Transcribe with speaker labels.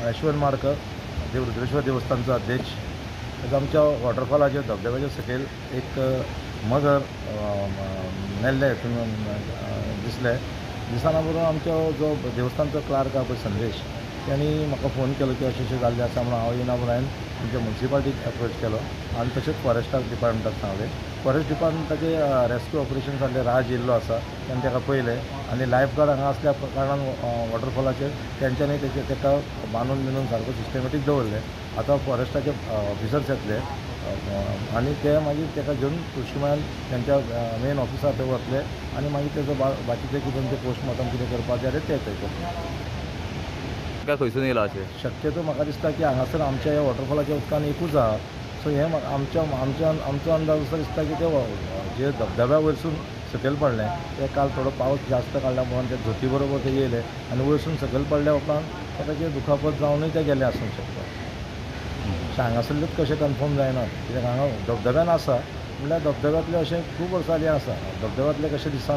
Speaker 1: यशवंत माडकर, देव रुद्रेश्वर देवस्थानचो अध्यक्ष. आज आमच्या वॉटरफॉलाचेर धबधब्याच्या सकयल एक मगर मेल्लें हितून दिसलें. दिसना बरोबर आमचो जो देवस्थानचो क्लार्क आहा पळय संदेश, तांणी म्हाका फोन केलो की अशें अशें जाल्लें आसा म्हणून. हांव येयना म्हणून हांवें आमच्या मुन्सिपाल्टीक एप्रोच केलो आनी तशेंच फॉरेस्टाक डिपार्टमेंटाक सांगलें. फॉरेस्ट डिपार्टमेंटाचे रेस्क्यू ऑपरेशन जाल्लें, राज येयल्लो आसा, ताणें ताका पळयलें आनी लायफ गार्ड हांगा आसल्या कारणान वॉटरफॉलाचेर तेंच्यांनी तेजे ताका बांदून बिंदून सारको सिस्टमॅटीक दवरलें. आतां फॉरेस्टाचे ऑफिसर्स येतले आनी ते मागीर ताका घेवन तुळशीमाळ्यान तेंच्या मेन ऑफिसार ते वतले आनी मागीर तेजो बाकीचें कितें तें पोस्टमॉर्टम कितें करपाक जाय तें थंय करतले.
Speaker 2: काय खंयसून येयला अशें?
Speaker 1: शक्यतो म्हाका दिसता की हांगासर आमच्या ह्या वॉटरफॉलाच्या उदकान एकूच आहा. सो हें आमच्या आमच्या आमचो अंदाज असो दिसता की ते जे धबधब्या वयरसून सकयल पडलें ते काल थोडो पावस जास्त काडल्या म्हणून ते झोती बरोबर ते येयले आनी वयरसून सकयल पडल्या उपरांत ताका कितें दुखापत जावनूय ते गेले आसूंक शकता. हांगासरलेच कशें कन्फर्म जायना कित्याक हांगा धबधब्यान आसा म्हणल्यार धबधब्यांतले अशें खूब गजाली आसा, धबधब्यांतले कशें दिसना.